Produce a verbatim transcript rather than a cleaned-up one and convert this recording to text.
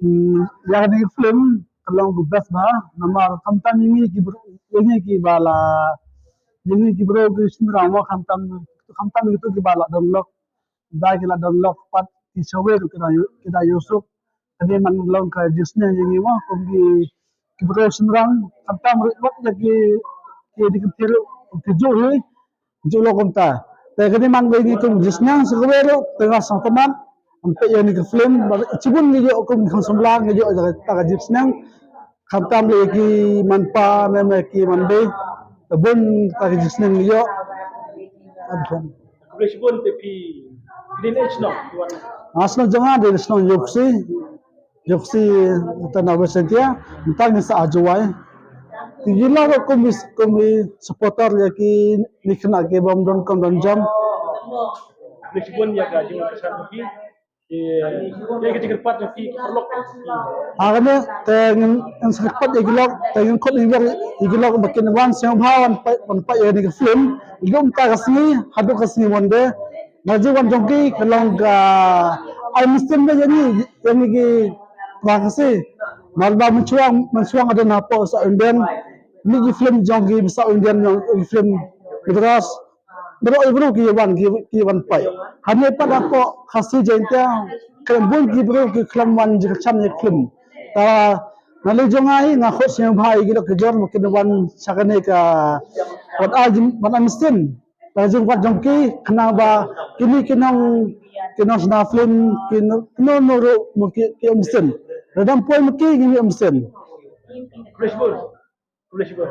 Hmm, ïa kane ka film ka long ka best bha, namar khamtam ïa ngi ki bro, ïa ngi ki ba la, ïa ngi ki bro ki shynrang mo, khamtam, khamtam ïa kito ki ba la don lok, ba ki la don lok pat ki shawei ruh ki da ïoh, ki da ïoh suk. Kane man long ka jingsneng ïa ngi mo kum ki, ki bro shynrang, khamtam ruh wat ïa ki, ki dei ki thied ruh ki juh hi. Ju lok kumta. Te kane man ba ngi kum jingsneng sa kawei ruh, te nga sngewthuh man. Ym peit ïa kane ka film, ba shibun ngi ïoh kum ki khun samla ngi ïoh ïa kata ka jingsneng. Khamtam lei ki man pa ne me ki man bei. Te bun kata ka jingsneng ngi ïoh. Khublei shibun te phi. Dei na shnong, Iwan. Nga shnong jong nga dei shnong Ïewkhsi. Ïewkhsi, ta na West Jaintia, mynta ngi sah ha Jowai. Te ngi long kum i, kum i supporter ïa kine ki khynnah ki bym don kam don jam. Khublei shibun ïa ka jingïasyllok jong phi. Ïa ka jingkyrpad jong phi ki paralok. Ha kane te ngin, ngin sa kyrpad ïa ki lok, te ngin khot ïa ki lok ba kin wan sngewbha wan peit, wan peit ïa kane ka film. Ïa kumta ka sngi haduh ka sngi Monday. Nga ju wan jong ki ka long ka ai mynsiem ba ïa ngi, ïa ngi ki para Khasi. Namar ba mynshuwa, mynshuwa nga don hapoh South Indian. Ngi ki film jong ki South Indian, jong ki film Madras. Baroh i bru ki wan, ki, ki wan peit. Hangne pat hapoh Khasi Jaintia, khlem bun ki bru ki khlem wan jingkyrshan ïa ki film. Ta na liang jong nga hi nga khot sngewbha ïa ki lok ki jor ba kin wan sha kane ka, wan ai, wan ai mynsiem. Ka jingkwah jong ki khnang ba kine ki nong, ki nong shna film, ki nong, ki nong nong ruh mo ki, ki ym sien. Lada ym poi mo ki, ki ym sien. Khublei shibun. Khublei shibun.